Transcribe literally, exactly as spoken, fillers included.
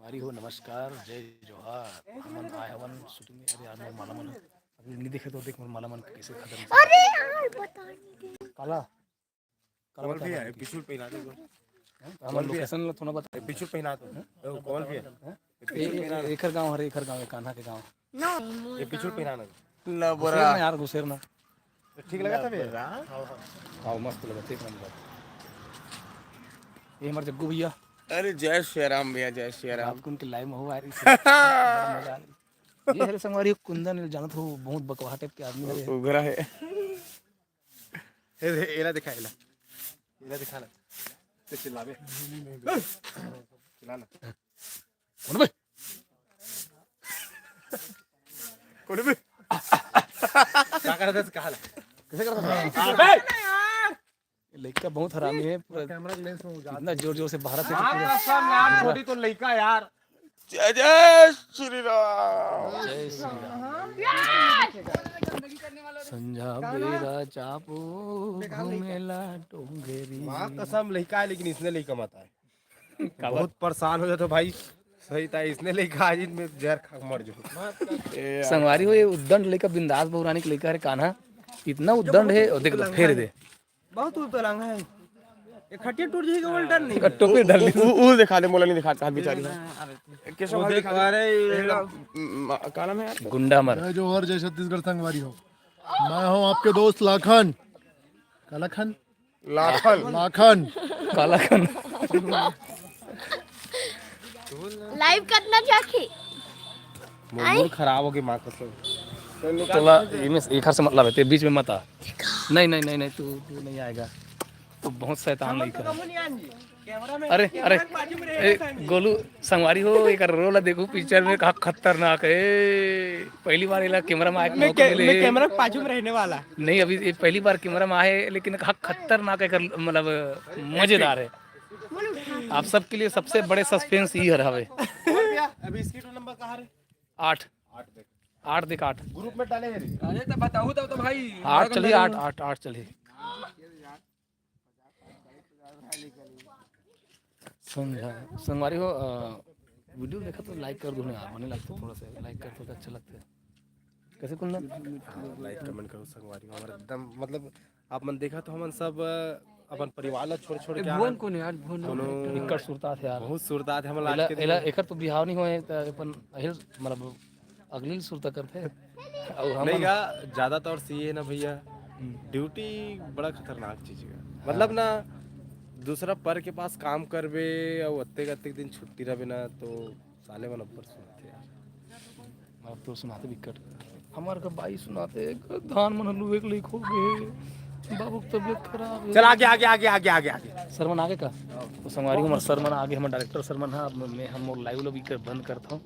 संगवारी हो, नमस्कार, जय जोहार। हमन आए हवन shooting में। अरे यार, मोर माला मन, अभी नहीं देखे तो देख, मोर माला मन कैसे खत्म। अरे यार, बता नहीं दे। काला, काला कमल बता भैया, रहा ये पिछुल पहना दो। है? हमर location ला थोड़ा बता। ये पिछुल पहना दो। ओ, कमल भैया, ए-, ए-, एकर गांव हरे, एकर गांव है, कान्हा के गांव। No, ये पिछुल पहना दो। ला घुसेर ना यार, घुसेर ना। ठीक लगा था भैया? हाँ, मस्त लगा, एक नंबर। ये हमारे जग्गू भैया। अरे जय श्री राम भैया, जय श्री राम। रात को उनके live में हो आ रही थी। बड़ा मजा आ रही। ये हरे संगवारी कुंदन, जानत हो, बहुत बकवाहा type के आदमी हरे। उघरा है। ए, ए, एला दिखा, एला। एला दिखा ना। ते चिल्लावे। चिल्ला ना। कौन बे? कौन बे? क्या कर रहा था, कहा ला? कैसे कर रहा था? लड़का बहुत हरामी है, पूरा कैमरा लेंस में उजाला। इतना जोर जोर से भारत है कि हाँ, पूरा कसम यार, छोटी तो लइका यार। जय जय श्री राम। जय श्री राम। संझा बेरा चापो घूमेला डोंगरी। माँ कसम, लइका है लेकिन इसने लइका मत आए। काबर? बहुत परेशान हो जाता भाई। सही था, इसने लइका आज में जहर खा के मर जाओ। ए, संगवारी हो, ये उद्दंड लइका बिंदास बहुरानी के लइका हरे कान्हा, इतना उद्दंड है। और देख लो, फेर दे। बहुत उतलांगा है। ये खटिया टूट जाएगा, बोल डर नहीं। टोपी डाल ली। उ, उ दिखा दे, मोला नहीं दिखा, कहाँ बिचारी है। केशव भाई दिखा दे। अरे म, काला में यार। गुंडा मर। जय जोहर, जय छत्तीसगढ़ संगवारी हो। मैं हूँ आपके दोस्त लाखन। का लाखन? लाखन। लाखन। काला खन। Live करना जाके। मूड खराब हो गई माँ कसम। तोला इमे से एक हाथ से मतलब है, ते बीच में मत आ। नहीं, नहीं, नहीं, नहीं, तू, तू नहीं आएगा। तू बहुत शैतान लइका है। अरे, अरे, ए, गोलू संगवारी हो, एकर role देखो picture में, का खतरनाक है। पहली बार एला camera में आए के मैं, मौका कै, मिले मैं हे। कैमरा के पाछू में रहने वाला। नहीं, अभी ये पहली बार camera में आए हे, लेकिन का खतरनाक है एकर, मतलब मजेदार है। आप सबके लिए सबसे बड़े suspense ये हवे। अभी इसकी नंबर कहाँ रे? आठ। आठ देख। आठ देख आठ। ग्रुप में डाले हैं रे। अरे तो बताऊ तो, तो भाई आठ चलिए, आठ, आठ, आठ चलिए। संझा, संगवारी हो, अ, video देखा तो like कर दो ना यार, मने लगता थोड़ा सा like कर दो तो अच्छा लगता है। कैसे कुंदन? लाइक कमेंट करो संगवारी हो, हमारे एकदम मतलब आप मन देखा तो हमन सब अ, अपन परिवार ला छोड़ छोड़ के भुवन आन। कौन है यार? भुवन कोनो इक्कड़ सुरता थे यार। बहुत सुरता थे हमन एला, आज के दिन। एला एकर तो बिहाव नहीं होए त अपन अहिल मतलब अगली सुरता करते। और हम नहीं गा, ज्यादा तौर से ये है ना भैया, ड्यूटी बड़ा खतरनाक चीज है। मतलब ना दूसरा पर के पास काम करबे और अत्ते अत्ते दिन छुट्टी रहबे ना तो साले मन ऊपर सुनते यार। अब तो सुनाते बिकट। हमार का बाई सुनाते, धान मन लुए के लइक हो गए। बाबू के तबीयत खराब है। चल आगे आगे आगे आगे आगे आगे। सरमन आगे का? तो संगवारी हमर सरमन आगे, हमर डायरेक्टर सरमन हा। अब मैं हम मोर लाइव लो बिकट बंद करता हूँ।